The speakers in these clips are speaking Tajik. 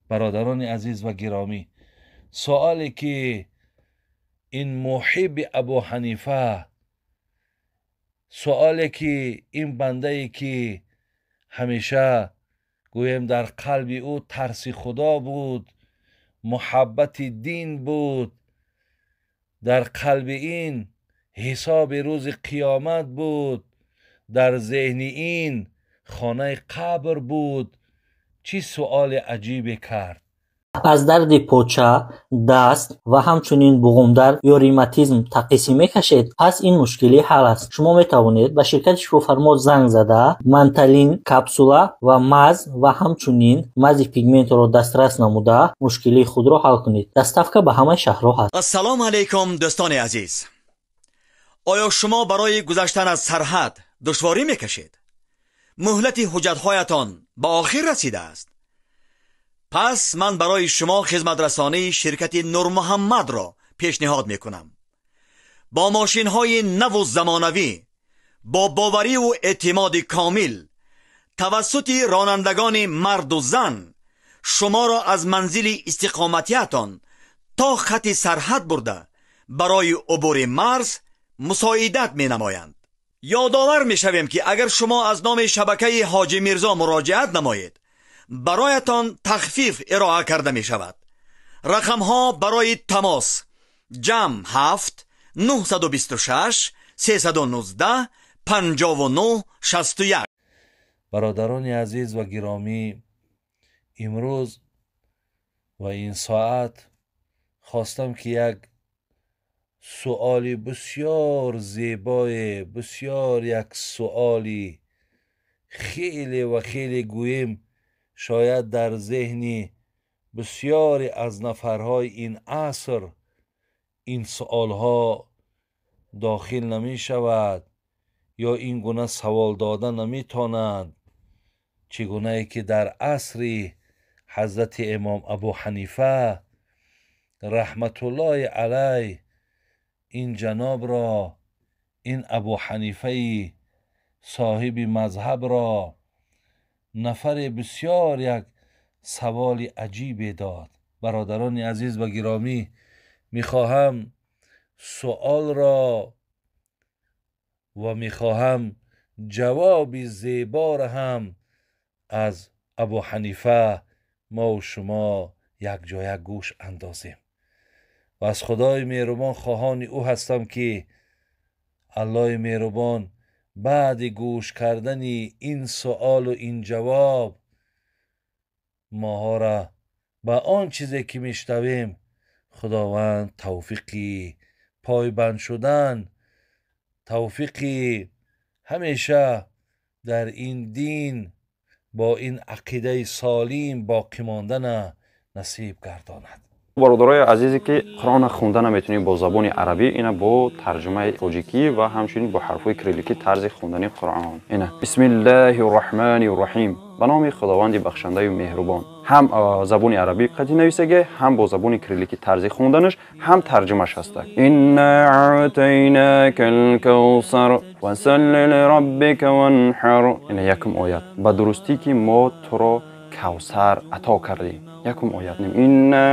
Бародарони азиз ва гиромӣ, суоле ки ин муҳибби Абу Ҳанифа, суоле ки ин бандае ки ҳамеша гӯем дар қалби ӯ тарси Худо буд, муҳаббати дин буд, дар қалби ин ҳисоби рӯзи қиёмат буд, дар зеҳни ин хонаи қабр буд, чӣ суоли аҷибе кард. Аз дарди поча, даст ва ҳамчунин буғумдард ё ревматизм тақисӣ мекашед, пас ин мушкилӣ ҳал аст. Шумо метавонед ба ширкати Шифофармо занг зада, манталин капсула ва маз ва ҳамчунин мази пигментро дастрас намуда, мушкилии худро ҳал кунед. Доставка ба ҳамаи шаҳрҳо ҳаст. Ассалому алайкум, дӯстони азиз. Оё шумо барои гузаштан аз сарҳад душворӣ мекашед? Муҳлати ҳуҷҷатҳоятон ба охир расидааст? Пас ман барои шумо хизматрасонии ширкати Нурмуҳаммадро пешниҳод мекунам. Бо мошинҳои наву замонавӣ, бо бовариву эътимоди комил, тавассути ронандагони марду зан шуморо аз манзили истиқоматиятон то хати сарҳад бурда, барои убури марз мусоидат менамоянд. Ёдовар мешавем, ки агар шумо аз номи шабакаи Ҳоҷӣ Мирзо муроҷиат намоед, бароятон тахфиф ироа карда мешавад. Рақамҳо барои тамос: +7 926 319 59 61. Бародарони азиз ва гиромӣ, имрӯз ва ин соат хостам, ки як суоли бисёр зебое, бисёр як суоли хеле ва хеле, гӯем, шояд дар зеҳни бисёре аз нафарҳои ин аср ин суолҳо дохил намешавад ё ин гуна савол дода наметавонанд, чӣ гунае ки дар асри ҳазрати имом Абу Ҳанифа раҳматуллоҳи алай ин ҷанобро, ин Абу Ҳанифаи соҳиби мазҳабро нафаре бисёр як саволи аҷибе дод. Бародарони азиз ва гиромӣ, мехоҳам суолро ва мехоҳам ҷавоби зеборо ҳам аз Абу Ҳанифа мо шумо якҷоя гӯш андозем ва аз Худои меҳрубон хоҳони ӯ ҳастам, ки Аллоҳи меҳрубон баъди гӯш кардани ин суолу ин ҷавоб моҳоро ба он чизе ки мешнавем, Худованд тавфиқи пойбанд шудан, тавфиқи ҳамеша дар ин дин бо ин ақидаи солим боқӣ мондана насиб гардонад. Бародарои азизе, ки Қуръонро хонда наметавонем бо забони арабӣ, ина бо тарҷумаи тоҷикӣ ва ҳамчунин бо ҳарфҳои кирилликӣ тарзи хондани Қуръон. Ина: Бисмиллаҳи рраҳмани рраҳим, ба номи Худованди бахшандаю меҳрубон. Ҳам забони арабӣ қатӣ нависаге, ҳам бо забони кирилликӣ тарзи хонданаш, ҳам тарҷумаш ҳаста. Инна аътайнака лкавсар фасалли лираббика ванҳар. Ина якум оят: ба дурустӣ ки мо туро Кавсар ато кардем. Якум оят: инна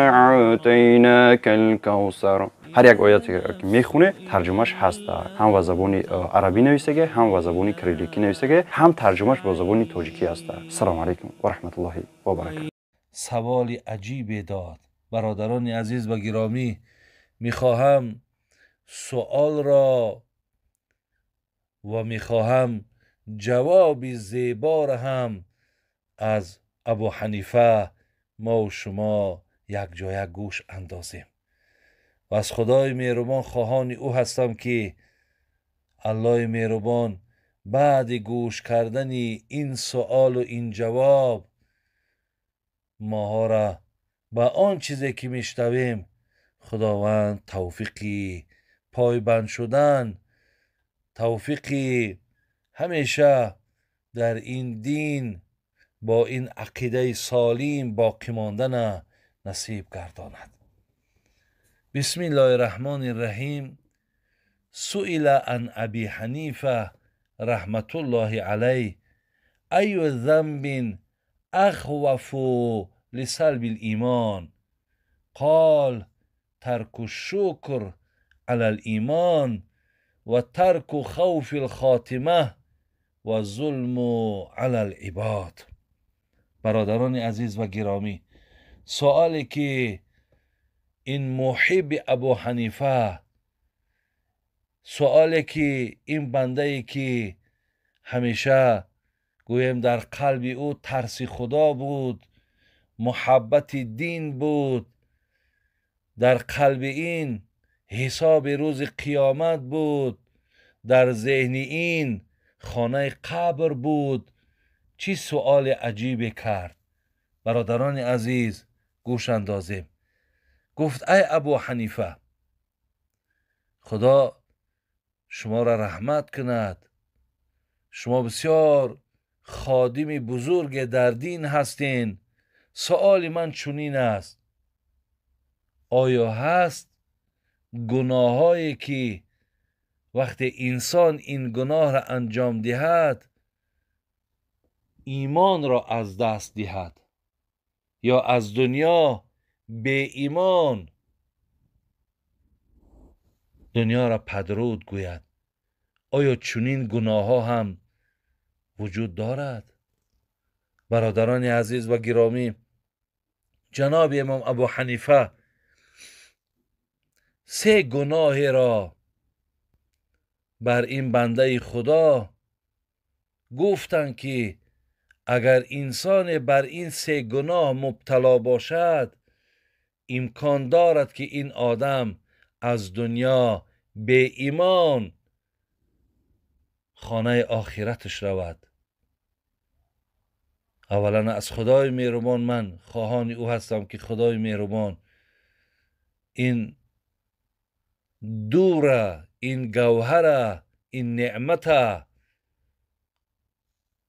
аътайнака лкавсар. Ҳар як ояте ки мехоне, тарҷумаш ҳаст, ҳам ба забони арабӣ нависаге, ҳам ба забони кирилликӣ нависаге, ҳам тарҷумаш бо забони тоҷикӣ ҳаст. Ассалому алайкум ва раҳматуллоҳи ва баракату. Саволи аҷибе дод. Бародарони азиз ва гиромӣ, мехоҳам суолро ва мехоҳам ҷавоби зеборо ҳам аз Абу Ҳанифа мо шумо якҷоя гӯш андозем ва аз Худои меҳрубон хоҳони ӯ ҳастам, ки Аллоҳи меҳрубон баъди гӯш кардани ин суолу ин ҷавоб моҳоро ба он чизе ки мешнавем, Худованд тавфиқи пойбанд шудан, тавфиқи ҳамеша дар ин дин бо ин ақидаи солим боқӣ мондана насиб гардонад. Бисмиллоҳи раҳмони раҳим. Суила ан Аби Ҳанифа раҳматуллоҳи алайҳ: айю занбин ахвафу لسلب الإيمان؟ قال ترك الشكر على الإيمان وترك خوف الخاتمة والظلم على العباد. برادران عزیز و گرامی، سوالی که این محب ابو حنیفه، سوالی که این بنده ای که همیشه گویم در قلب او ترس خدا بود، محبت دین بود، در قلب این حساب روز قیامت بود، در ذهن این خانه قبر بود، چی سوال عجیبی کرد. برادران عزیز گوش اندازیم. گفت ای ابو حنیفه، خدا شما را رحمت کند، شما بسیار خادم بزرگ در دین هستین. سوال من چنین است: آیا هست گناهایی که وقتی انسان این گناه را انجام دهد ایمان را از دست دهد یا از دنیا به ایمان دنیا را پدرود گوید؟ آیا چنین گناه ها هم وجود دارد؟ برادران عزیز و گرامی، جناب امام ابو حنیفه سه گناه را بر این بنده خدا گفتند که اگر انسان بر این سه گناه مبتلا باشد، امکان دارد که این آدم از دنیا به ایمان خانه آخرتش رود. اولا از خدای مهربان من خواهان او هستم که خدای مهربان این دوره، این گوهره، این نعمته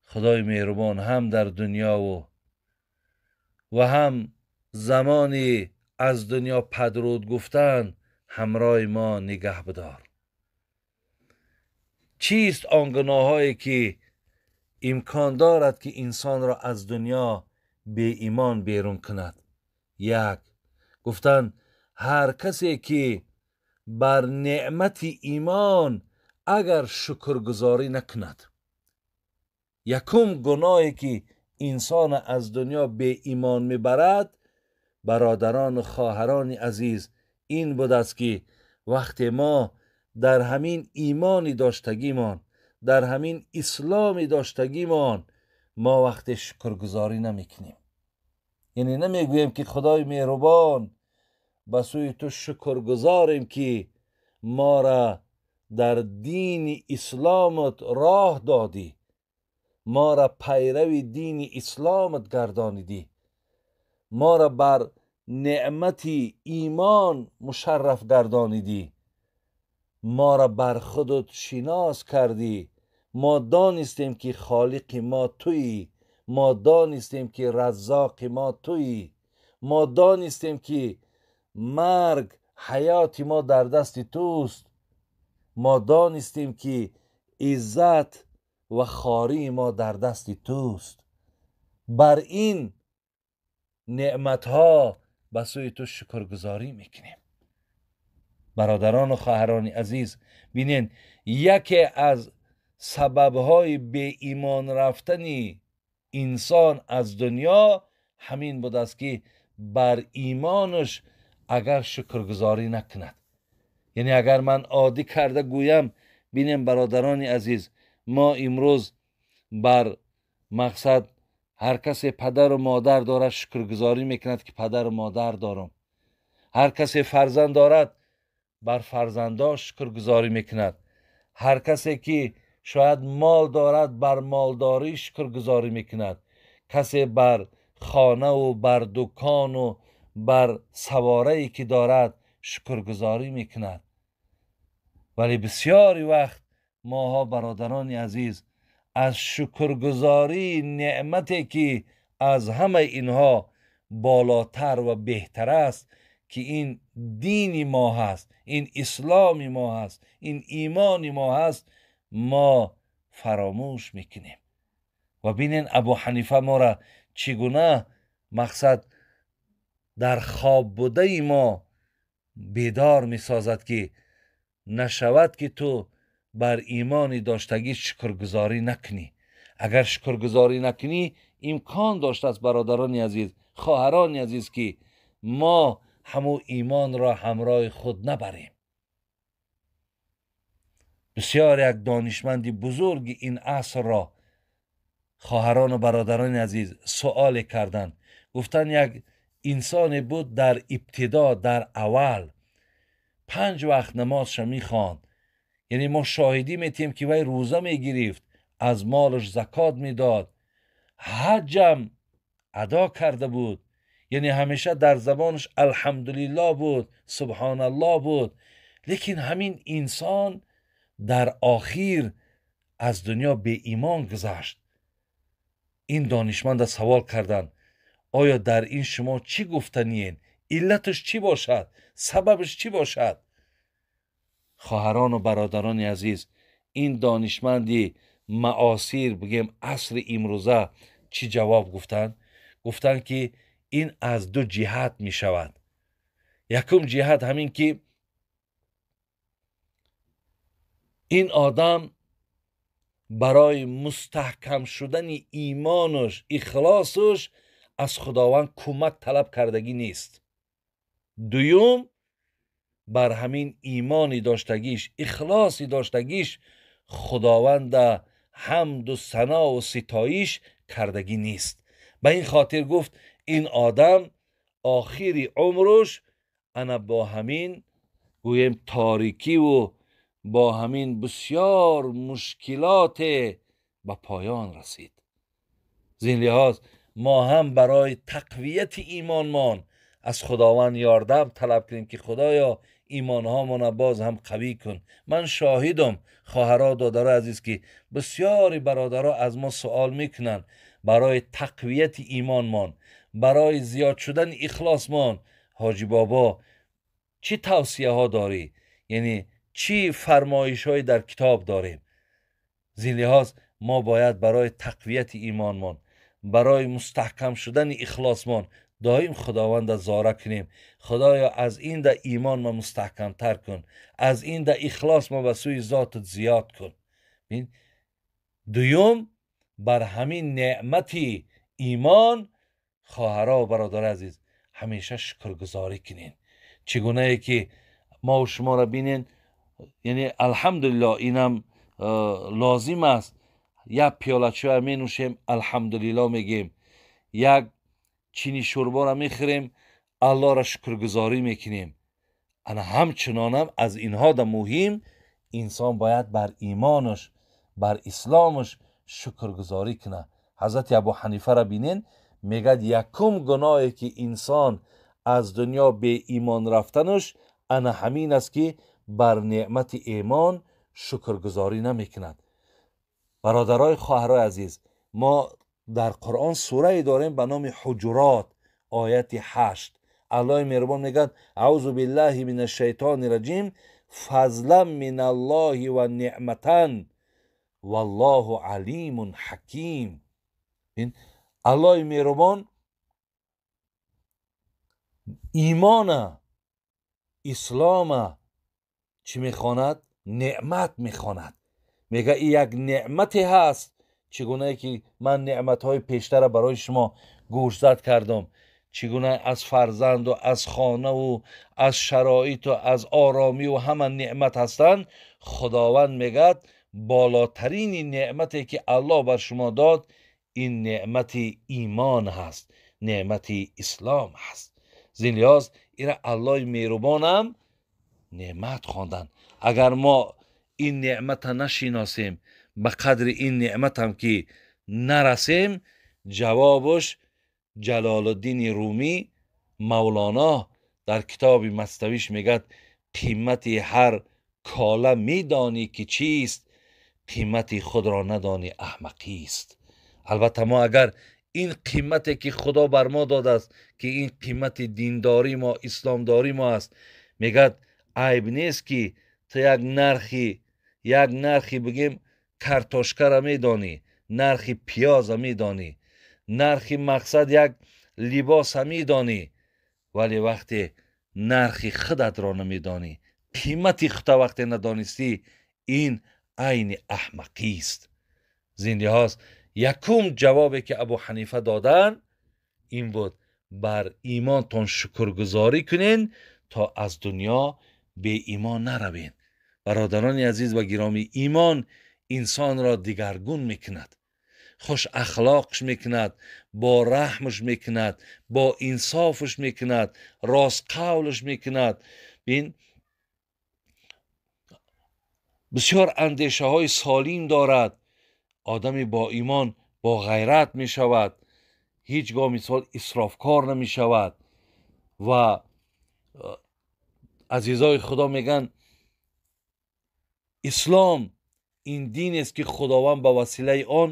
خدای مهربان هم در دنیا و هم زمانی از دنیا پدرود گفتن همراه ما نگه بدار. چیست آن گناهایی که امکان دارد که انسان را از دنیا به ایمان بیرون کند؟ یک، گفتن هر کسی که بر نعمت ایمان اگر شکرگزاری نکند. یکم گناهی که انسان از دنیا به ایمان میبرد، برادران و خواهران عزیز، این بود است که وقتی ما در همین ایمانی داشتگیمان، در همین اسلامی داشتگیمان، ما وقت شکرگزاری نمیکنیم. یعنی نمیگوییم که خدای مهربان به سوی تو شکرگزاریم که ما را در دین اسلامت راه دادی، ما را پیرو دین اسلامت گردانیدی، ما را بر نعمت ایمان مشرف گردانیدی، ما را بر خودت شناس کردی، ما دانستیم که خالق ما تویی، ما دانستیم که رزاق ما تویی، ما دانستیم که مرگ حیات ما در دست توست، ما دانستیم که عزت و خواری ما در دست توست. بر این نعمتها به سوی تو شکرگزاری میکنیم. برادران و خواهران عزیز، بینین یکی از سببهای به ایمان رفتن انسان از دنیا همین بود است که بر ایمانش اگر شکرگزاری نکند. یعنی اگر من عادی کرده گویم، بینیم برادران عزیز، ما امروز بر مقصد هر کسی پدر و مادر دارد شکرگزاری میکند که پدر و مادر دارم. هر کسی فرزند دارد بر فرزنداش شکرگزاری میکند. هر کسی که شاید مال دارد بر مالداری شکرگزاری میکند. کسی بر خانه و بر دکان و بر سواره‌ای که دارد شکرگزاری میکند. ولی بسیاری وقت ماها برادران عزیز از شکرگزاری نعمتی که از همه اینها بالاتر و بهتر است، که این دین ما هست، این اسلام ما هست، این ایمان ما هست، ما فراموش میکنیم. و بینین ابو حنیفه ما را چگونه مقصد дар хоб будаи мо бедор месозад, ки нашавад ки ту бар имони доштагӣ шукргузорӣ накунӣ. Агар шукргузорӣ накунӣ, имкон доштааст, бародарони азиз, хоҳарони азиз, ки мо ҳамун имонро ҳамроҳи худ набарем. Бисёр як донишманди бузурги ин асрро, хоҳарону бародарони азиз, суоле карданд. Гуфтанд, як инсоне буд дар ибтидо, дар аввал 5 вақт намозша мехонд, яъне мо шоҳидӣ метиҳем, ки вай рӯза мегирифт, аз молаш закот медод, ҳаҷам адо карда буд, яъне ҳамеша дар забонаш алҳамдулиллоҳ буд, субҳоналлоҳ буд. Лекин ҳамин инсон дар охир аз дунё беимон гузашт. Ин донишманда савол карданд: оё дар ин шумо чӣ гуфтаниен? Иллаташ чӣ бошад? Сабабаш чӣ бошад? Хоҳарону бародарони азиз, ин донишманди маосир, бигем асри имрӯза, чӣ ҷавоб гуфтанд? Гуфтанд, ки ин аз ду ҷиҳат мешавад. Якум ҷиҳат ҳамин ки ин одам барои мустаҳкам шудани имонаш, ихлосаш аз Худованд кӯмак талаб кардагӣ нест. Дуюм, бар ҳамин имони доштагиш, ихлоси доштагиш Худованда ҳамду санову ситоиш кардагӣ нест. Ба ин хотир гуфт, ин одам охири умраш ана бо ҳамин, гӯем, торикиву бо ҳамин бисёр мушкилоте ба поён расид. Зин лиҳоз мо ҳам барои тақвияти имонмон аз Худованд ёрдам талаб кунем, ки Худоё, имонҳомона боз ҳам қавӣ кун. Ман шоҳидам, хоҳаро, додаро азиз, ки бисёри бародаро аз мо суол мекунанд барои тақвияти имонмон, барои зиёд шудани ихлосмон, ҳоҷи бобо, чӣ тавсияҳо дорӣ? Яъне чӣ фармоишҳое дар китоб дорем? Зин лиҳоз мо бояд барои тақвияти имонмон, барои мустаҳкам шудани ихлосмон доим Худованда зора кунем. Худоё, аз ин да имон ма мустаҳкамтар кун, аз ин да ихлос ма ба сӯи зотат зиёд кун. Дуюм, бар ҳамин неъмати имон, хоҳаро ва бародари азиз, ҳамеша шукргузорӣ кунем. Чӣ гунае ки мо шуморо бинен, яъне алҳамдулиллоҳ, инам лозим аст. Як пиёла чоя менӯшем, алҳамдулиллоҳ мегем. Як чини шӯрборо мехӯрем, Аллоҳро шукргузорӣ мекунем. Ана ҳамчунонам аз инҳо да муҳим, инсон бояд бар имонаш, бар исломаш шукргузорӣ кунад. Ҳазрати Абу Ҳанифаро бинен, мегӯяд, якум гуноҳе ки инсон аз дунё беимон рафтанаш ана ҳамин аст, ки бар неъмати имон шукргузорӣ намекунад. Бародарои хоҳарои азиз, мо дар Қуръон сурае дорем ба номи Ҳуҷурот, ояти 8. Аллоҳи меҳрубон мегӯяд: аузу биллаҳи мин ашшайтони раҷим, фазлан мин аллоҳи ва неъматан валлоҳу алимун ҳаким. Аллоҳи меҳрубон имона, ислома чӣ мехонад? Неъмат мехонад. Мегӯяд, ин як неъмате ҳаст, чӣ гунае ки ман неъматҳои пештара барои шумо гӯшзад кардам, чӣ гуна аз фарзанду аз хонаву аз шароиту аз оромиву ҳама неъмат ҳастанд. Худованд мегӯяд, болотарини неъмате ки Аллоҳ бар шумо дод, ин неъмати имон ҳаст, неъмати ислом ҳаст. Зин лиҳоз ира Аллоҳи меҳрубонам неъмат хонданд. Агар мо ин неъмата нашиносем, ба қадри ин неъматам ки нарасем, ҷавобаш Ҷалолуддини Румӣ, Мавлоно, дар китоби Маснавиш мегӯяд: қимати ҳар кола медонӣ ки чист, қимати худро надонӣ аҳмақист. Албатта мо агар ин қимате ки Худо бар мо додааст, ки ин қимати диндорӣ мо, исломдорӣ мо аст, мегӯяд, айб нест ки ту як нархи бигем картошкаро медонӣ, нархи пиёза медонӣ, нархи мақсад як либоса медонӣ. Вале вақте нархи худатро намедонӣ, қимати худта вақте надонистӣ, ин айни аҳмақист. Зин лиҳоз якум ҷавобе ки Абу Ҳанифа додан ин буд: бар имонтон шукргузорӣ кунен то аз дунё беимон наравен. Бародарони азиз ва гиромӣ, имон инсонро дигаргун мекунад, хуш ахлоқш мекунад, бо раҳмш мекунад, бо инсофш мекунад, ростқавлш мекунад. Бин, бисёр андешаҳои солим дорад. Одами бо имон бо ғайрат мешавад, ҳеҷ гоҳ мисол исрофкор намешавад. Ва азизои Худо мегӯянд, ислом ин динест ки Худованд ба василаи он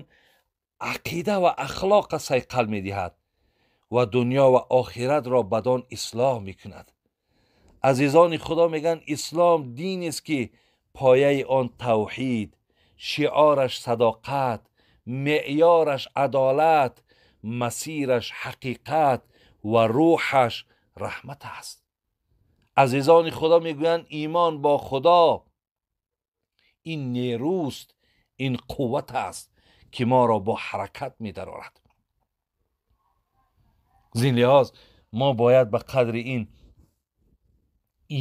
ақида ва ахлоқа сайқал медиҳад ва дунё ва охиратро бадон ислоҳ мекунад. Азизони Худо мегӯянд, ислом динест ки пояи он тавҳид, шиораш садоқат, меъёраш адолат, масираш ҳақиқат ва рӯҳаш раҳмат аст. Азизони Худо мегӯянд, имон бо Худо ин нерӯст, ин қувват аст ки моро бо ҳаракат медарорад. Зин лиҳоз мо бояд ба қадри ин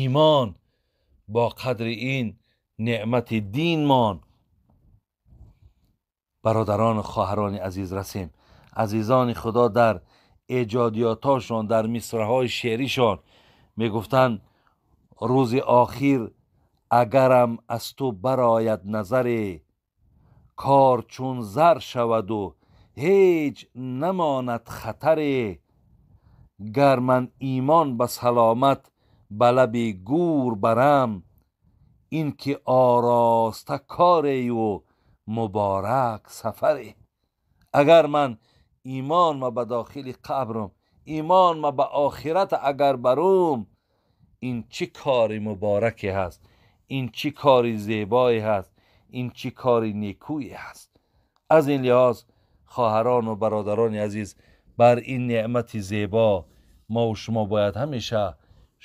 имон, бо қадри ин неъмати динмон бародарону хоҳарони азиз расем. Азизони Худо дар эҷодиётошон, дар мисраҳои шеъришон мегуфтанд: рӯзи охир агарам аз ту барояд назаре, кор чун зар шаваду ҳеҷ намонад хатаре. Гар ман имон ба саломат ба лаби гӯр барам, ин ки ороста корею муборак сафаре. Агар ман имон ма ба дохили қабрам, имон ма ба охират агар барум, ин чӣ кори мубораке ҳаст, ин чӣ кори зебое ҳаст, ин чӣ кори некӯе ҳаст. Аз ин лиҳоз хоҳарону бародарони азиз, бар ин неъмати зебо мо шумо бояд ҳамеша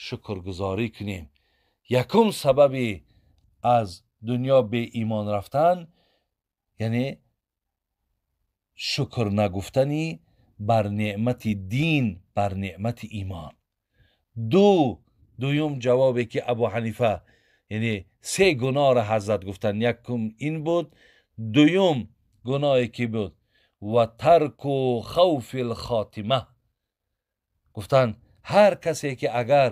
шукргузорӣ кунем. Якум сабаби аз дунё беимон рафтан, яъне шукр нагуфтани бар неъмати дин, бар неъмати имон. Дуюм ҷавобе ки Абу Ҳанифа, яъне се гуноҳро ҳазрат гуфтанд, якум ин буд. Дуюм гуноҳе ки буд ва тарку хавфи лхотима. Гуфтанд ҳар касе ки агар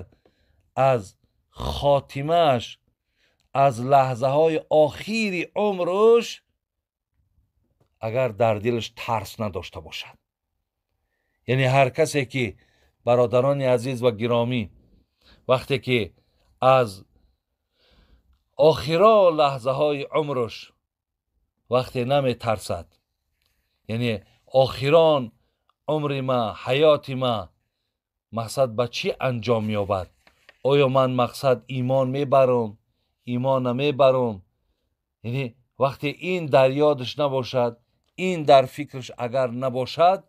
аз хотимааш, аз лаҳзаҳои охири умрш агар дар дилаш тарс надошта бошад, яъне ҳар касе ки бародарони азиз ва гиромӣ вақте ки аз охиро лаҳзаҳои умрш вақте наметарсад, яъне охирон умри ма, ҳаёти ма мақсад ба чӣ анҷом меёбад? Оё ман мақсад имон мебарам, имон намебарам? Яъне вақте ин дар ёдаш набошад, ин дар фикраш агар набошад,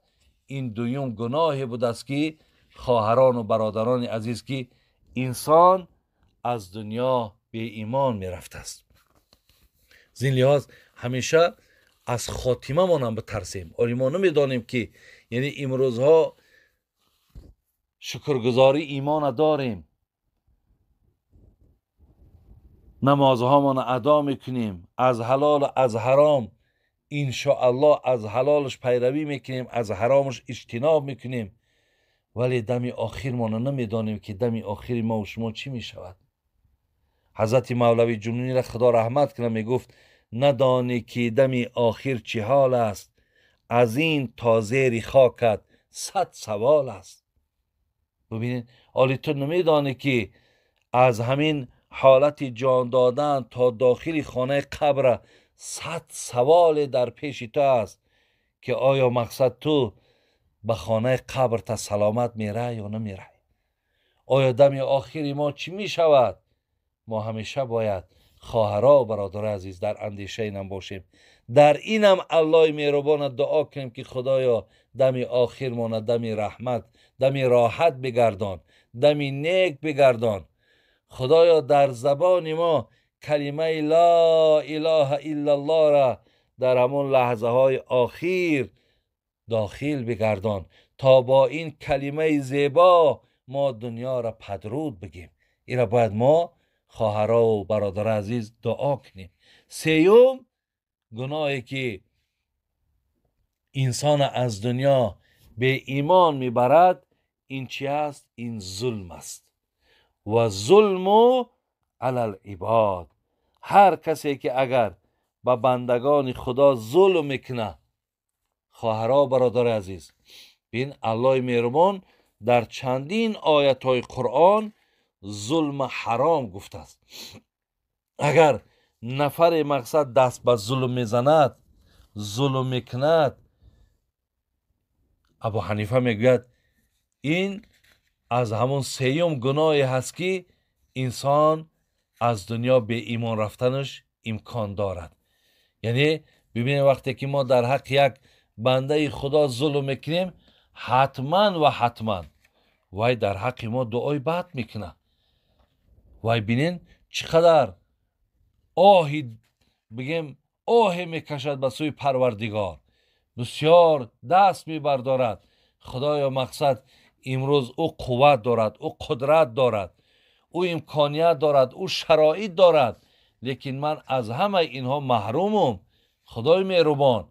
ин дуюм гуноҳе будааст ки хоҳарону бародарони азиз, ки инсон аз дунё беимон мерафтааст. Зин лиҳоз ҳамеша аз хотимамонам битарсем. Оли мо намедонем ки, яъне имрӯзҳо шукргузорӣ имона дорем, намозҳомона адо мекунем, аз ҳалолу аз ҳаром иншоаллоҳ аз ҳалолаш пайравӣ мекунем, аз ҳаромаш иҷтиноб мекунем, вале дами охирмона намедонем ки дами охири мо ва шумо чӣ мешавад. Ҳазрати Мавлави Ҷунунира Худо раҳмат кунад мегуфт: надонӣ ки дами охир чӣ ҳол аст, аз ин то зери хокат 100 савол аст. Бубинед, оли ту намедонӣ ки аз ҳамин ҳолати ҷон додан то дохили хонаи қабра 100 саволе дар пеши ту аст ки оё мақсад ту ба хонаи қабр та саломат мерай ё намерай? Оё дами охири мо чӣ мешавад? Мо ҳамеша бояд хоҳаро бародари азиз дар андеша инам бошем, дар инам Аллоҳи меҳрубона дуо кунем ки Худоё дами охирмона дами раҳмат, дами роҳат бигардон, дами нек бигардон. Худоё, дар забони мо калимаи ла илаҳа иллаллоҳро дар ҳамон лаҳзаҳои охир дохил бигардон, то бо ин калимаи зебо мо дунёро падруд бигем. Инро бояд мо хоҳарову бародари азиз дуо кунем. Сеюм гуноҳе ки инсона аз дунё беимон мебарад, ин чи аст? Ин зулм аст. Ва зулму алал ибод. Ҳар касе ки агар ба бандагони Худо зулм мекунад, хоҳаро бародари азиз, бин Аллоҳи меҳрубон дар чандин оятҳои Қуръон зулм ҳаром гуфтааст. Агар нафаре мақсад даст ба зулм мезанад, зулм мекунад, Абу Ҳанифа мегӯяд, ин аз ҳамон сеюм гуноҳе ҳаст ки инсон аз дунё беимон рафтанаш имкон дорад. Яъне бибинем, вақте ки мо дар ҳаққи як бандаи Худо зулм мекунем, ҳатман ва ҳатман вай дар ҳаққи мо дуои бад мекунад. Вай бинен чӣ қадар оҳи бигем оҳе мекашад ба сӯи Парвардигор, бисёр даст мебардорад. Худоё, мақсад имрӯз ӯ қувват дорад, ӯ қудрат дорад, ӯ имконият дорад, ӯ шароит дорад, лекин ман аз ҳамаи инҳо маҳрумум. Худои меҳрубон,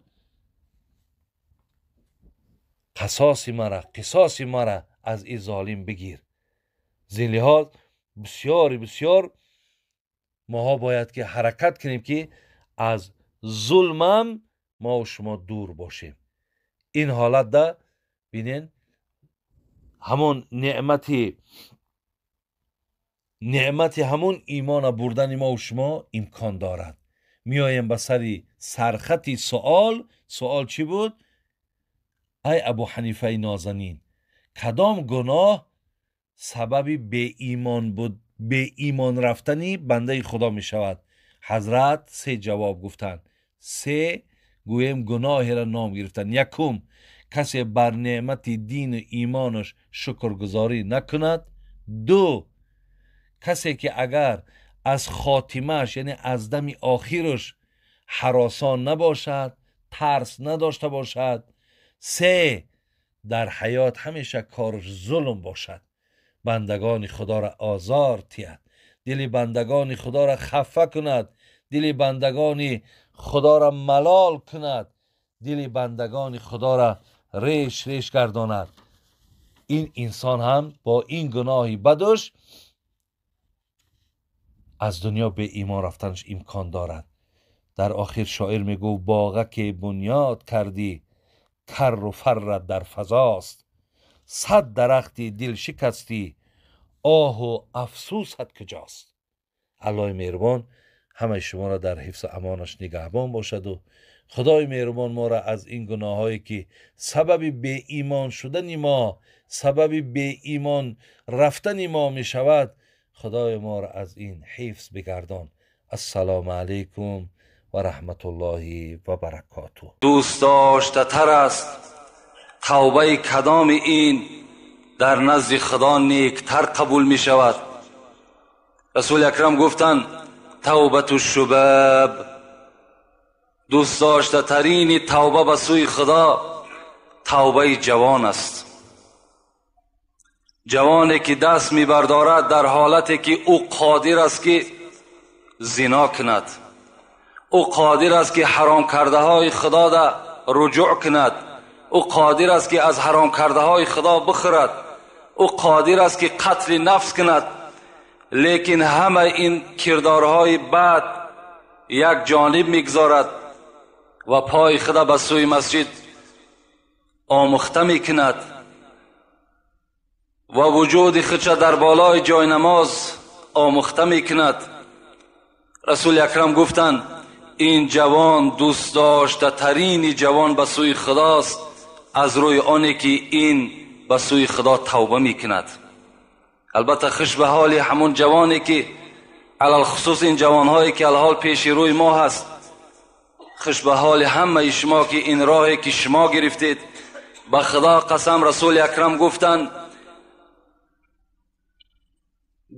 қасоси мара, қисоси мара аз ин золим бигир. Зин лиҳоз бисёри бисёр моҳо бояд ки ҳаракат кунем ки аз зулмам мо шумо дур бошем. Ин ҳолатда бинен ҳамон неъмати ҳамон имона бурдани мо шумо имкон дорад. Меоем ба сари сархати суол. Суол чӣ буд? Ай Абу Ҳанифаи нозанин, кадом гуноҳ сабаби беимон буд, беимон рафтани бандаи Худо мешавад? Ҳазрат се ҷавоб гуфтанд, се гӯем гуноҳеро ном гирифтанд. Якум, касе бар неъмати дину имонаш шукргузорӣ накунад. Ду, касе ки агар аз хотимааш, яъне аз дами охираш ҳаросон набошад, тарс надошта бошад. Се, дар ҳаёт ҳамеша кораш зулм бошад, бандагони Худоро озор тиҳад, дили бандагони Худоро хафа кунад, дили бандагони Худоро малол кунад, дили бандагони Худоро реш реш гардонад. Ин инсон ҳам бо ин гуноҳи бадуш аз дунё беимон рафтанаш имкон дорад. Дар охир шоир мегуфт: боға ки бунёд кардӣ, карру фаррат дар фазост, сад дарахти дил шикастӣ, оҳу афсӯсат куҷост. Аллоҳи меҳрубон ҳамаи шуморо дар ҳифзу амонаш нигаҳбон бошаду Худои меҳрубон моро аз ин гуноҳҳое ки сабаби беимон шудани мо, сабаби беимон рафтани мо мешавад, Худои моро аз ин ҳифз бигардон. Ассалому алайкум ва раҳматуллоҳи ва баракотуҳ. Дӯст доштатар аст тавбаи кадоми ин дар назди Худо нектар қабул мешавад. Расули акрам гуфтанд: тавбату шубаб, дӯст доштатарини тавба ба сӯи Худо тавбаи ҷавон аст. Ҷавоне ки даст мебардорад дар ҳолате ки ӯ қодир аст ки зино кунад, ӯ қодир аст ки ҳаром кардаҳои Худо да руҷӯъ кунад, ӯ қодир аст ки аз ҳаром кардаҳои Худо бихӯрад, ӯ қодир аст ки қатли нафс кунад, лекин ҳамаи ин кирдорҳои бад як ҷониб мегузорад ва пои худа ба сӯи масҷид омӯхта мекунад ва вуҷуди худша дар болои ҷойнамоз омӯхта мекунад. Расули акрам гуфтанд: ин ҷавон дӯстдоштатарини ҷавон ба сӯи Худост аз рӯи оне ки ин ба сӯи Худо тавба мекунад. Албатта хуш ба ҳоли ҳамон ҷавоне ки алалхусус ин ҷавонҳое ки алҳол пеши рӯи мо ҳаст, хуш ба ҳоли ҳамаи шумо ки ин роҳе ки шумо гирифтед. Ба Худо қасам, Расули акрам гуфтанд: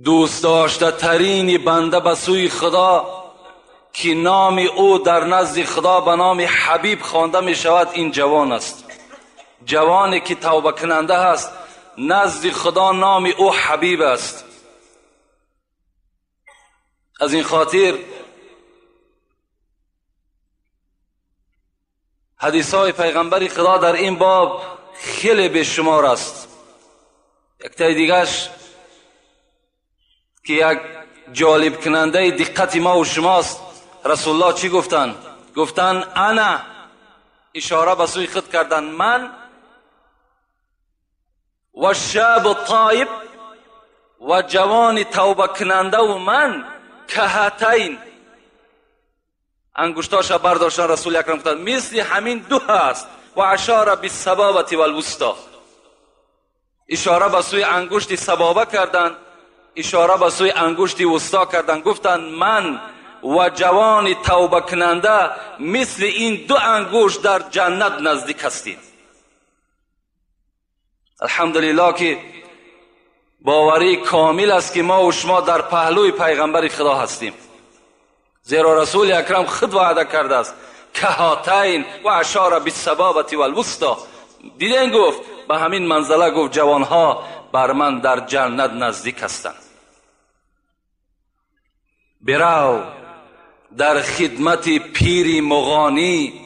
دوست داشته ترین بنده به سوی خدا که نام او در نزد خدا به نام حبیب خوانده می شود این جوان است. جوانی که توبه کننده است نزد خدا نام او حبیب است. از این خاطر حدیث های پیغمبر خدا در این باب خیلی بیشمار است. یک تای دیگرش که یک جالب کننده دقت ما و شماست، رسول الله چی گفتن؟ گفتن انا، اشاره به سوی خود کردن، من و شاب الطایب و جوان توبه کننده و من کهاتین، انگشتاش برداشتن رسول اکرم گفتن مثل همین دو هست، و اشاره بالسبابة والوسطی، اشاره به سوی انگشت سبابه کردن، اشاره به سوی انگشت وسطا کردن، گفتن من و جوان توبه کننده مثل این دو انگشت در جنت نزدیک هستید. الحمدلله که باوری کامل است که ما و شما در پهلوی پیغمبر خدا هستیم، زیرا رسول اکرم خود وعده کرده است کهاتین و اشاره بالسبابة والوسطی. دیدین گفت به همین منزله گفت جوانها بر من در جنت نزدیک هستند. برو در خدمت پیر مغانی،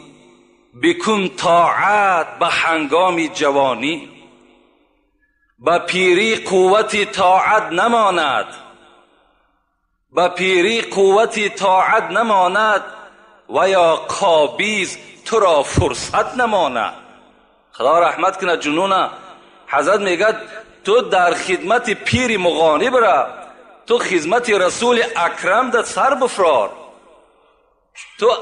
بکن طاعت به هنگام جوانی. به پیری قوت طاعت نماند، به پیری قوت طاعت نماند، و یا قابیز تو را فرصت نماند. خدا رحمت کنه جنونه. حضرت میگه تو در خدمت پیر مغانی برا، تو خدمت رسول اکرم در سر بفرار، تو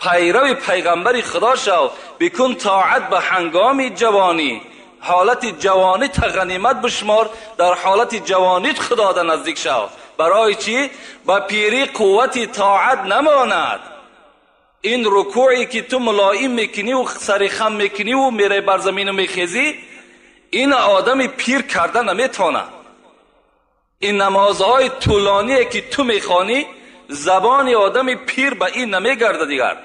پیرو پیغمبر خدا شو، بکن طاعت به هنگام جوانی. حالت جوانی تا غنیمت بشمار، در حالت جوانیت خدا در نزدیک شو. برای چی؟ با پیری قوت طاعت نماند. این رکوعی که تو ملایم میکنی و سر خم میکنی و میره بر زمین و میخیزی، این آدم پیر کرده نمیتونه. این نمازهای طولانی که تو میخوانی، زبان آدم پیر به این نمیگرده دیگر.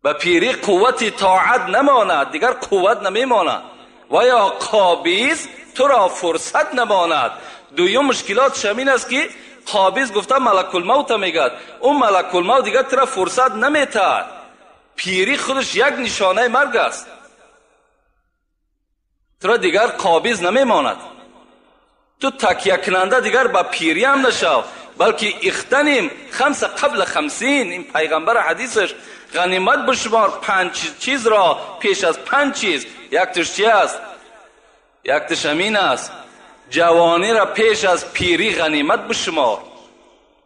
به پیری قوت طاعت نماند، دیگر قوت نمیماند. و یا قابیز تو را فرصت نماند. دویم مشکلات شمین است که قابیز گفته ملک الموت میگد، اون ملک الموت دیگر تو را فرصت نمیتد. پیری خودش یک نشانه مرگ است، تو را دیگر قابیز نمیماند. تو تکیه کننده دیگر به پیری هم نشو، بلکه اختنیم خمس قبل خمسین. این پیغمبر حدیثش غنیمت بشمار 5 چیز را پیش از 5 چیز. یک تش چی است؟ یک تش امین است، جوانی را پیش از پیری غنیمت بشمار.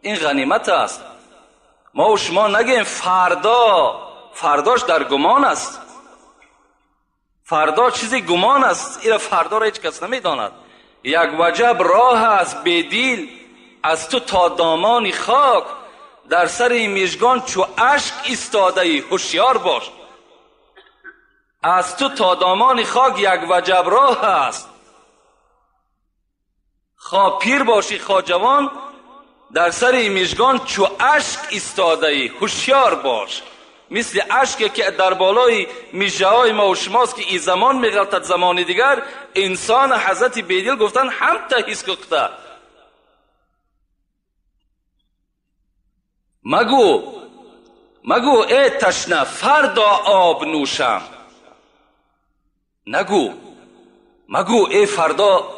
این غنیمت است. ما و شما نگیم فردا، فرداش در گمان است، فردا چیزی گمان است، این فردا را هیچ کس نمیداند. یک وجب راه است بیدیل از تو تا دامان خاک، در سر میژگان چو اشک ایستاده ای هوشیار باش. از تو تا دامان خاک یک وجب راه است، خواه پیر باشی خواه جوان، در سر میژگان چو اشک ایستاده ای هوشیار باش. مثل اشکی که در بالای میژه های ما و شماست که این زمان میغلطد زمان دیگر، انسان حضرت بیدل گفتن هم تهیس کخته. مگو ای تشنه فردا آب نوشم، نگو مگو ای فردا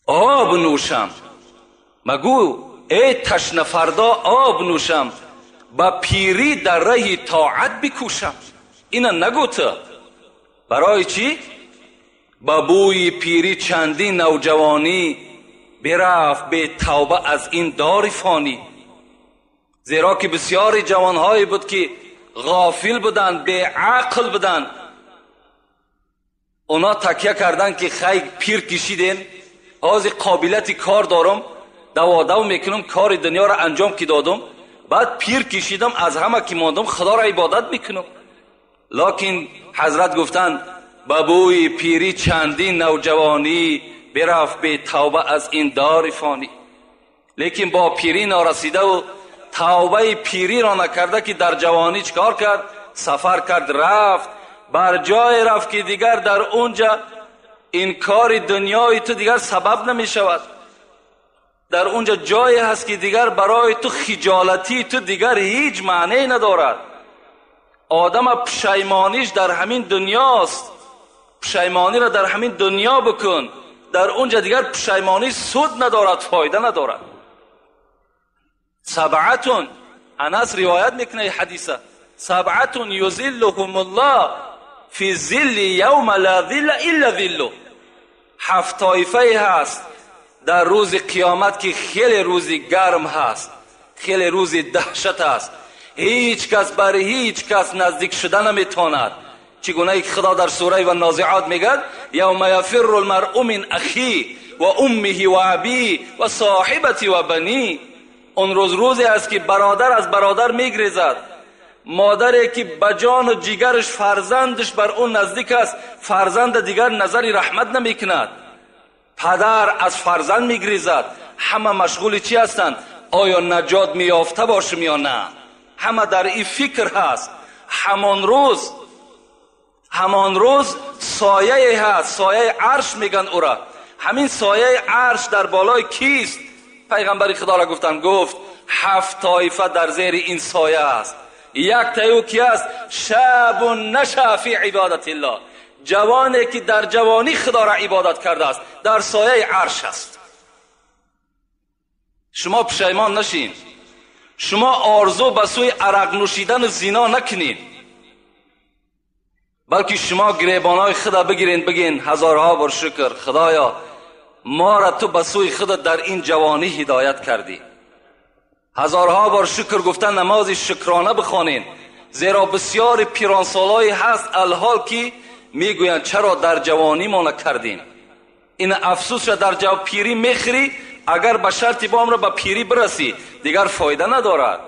آب نوشم، مگو ای تشنه فردا آب نوشم، با پیری در ره طاعت بکوشم. اینا نگو تو. برای چی؟ با بوی پیری چندین نوجوانی برفت به توبه از این دار فانی. زیرا که بسیاری جوانهایی بود که غافل بودند، به عقل بودند، اونا تکیه کردن که خیلی پیر کشیدین، حاضر قابلیت کار دارم، دو میکنم، کار دنیا را انجام که دادم، بعد پیر کشیدم، از همه که ماندم خدا را عبادت میکنم. لکن حضرت گفتند به بوی پیری چندین نوجوانی бирафт бе тавба аз ин дори фонӣ. Лекин бо пирӣ норасидаву тавбаи пириро накарда, ки дар ҷавонӣ чикор кард? Сафар кард, рафт бар ҷое рафт, ки дигар дар унҷа инкори дунёи ту дигар сабаб намешавад. Дар унҷа ҷое ҳаст, ки дигар барои ту хиҷолатии ту дигар ҳеҷ маънее надорад. Одама пушаймониш дар ҳамин дунёст. Пушаймониро дар ҳамин дунё бикун, дар унҷа дигар пушаймонӣ суд надорад, фоида надорад. Сабъатун, Анас ривоят мекунад ҳадиса, сабъатун юзиллуҳумуллоҳ фи зилли явма ла зилла илла зиллуҳ. Ҳафт тоифае ҳаст дар рӯзи қиёмат, ки хеле рӯзи гарм ҳаст, хеле рӯзи даҳшат аст, ҳеҷ кас бар ҳеҷ кас наздик шуда наметавонад. Чӣ гунае ки Худо дар сураи ва Нозиъот мегӯяд: явма яфирру лмаръу мин ахӣ ва уммиҳи ва абӣ ва соҳибати ва банӣ. Он рӯз рӯзе аст, ки бародар аз бародар мегрезад, модаре ки ба ҷону ҷигараш фарзандаш бар ӯ наздик аст, фарзанда дигар назари раҳмат намекунад, падар аз фарзанд мегрезад. Ҳама машғули чӣ ҳастанд? Оё наҷот меёфта бошем ё на? Ҳама дар ин фикр ҳаст. Ҳамон рӯз сояе ҳаст, сояи арш мегӯянд ӯра. Ҳамин сояи арш дар болои кист? Пайғамбари Худоро гуфтанд, гуфт: ҳафт тоифа дар зери ин соя аст. Як таи ӯ ки аст? Шабун наша фи ибодатиллоҳ, ҷавоне ки дар ҷавонӣ Худоро ибодат кардааст, дар сояи арш аст. Шумо пушаймон нашин, шумо орзу ба сӯи арақ нӯшидану зино накунед, балки шумо гиребонҳои худа бигирен, бигин: ҳазорҳо бор шукр, Худоё, моро ту ба сӯи худат дар ин ҷавонӣ ҳидоят кардӣ. Ҳазорҳо бор шукр гуфта намози шукрона бихонен, зеро бисёри пиронсолое ҳаст алҳол, ки мегӯянд: чаро дар ҷавонӣ мо накардем? Ин афсӯсра дар пирӣ мехӯрӣ. Агар ба шарти бомра ба пирӣ бирасӣ, дигар фоида надорад.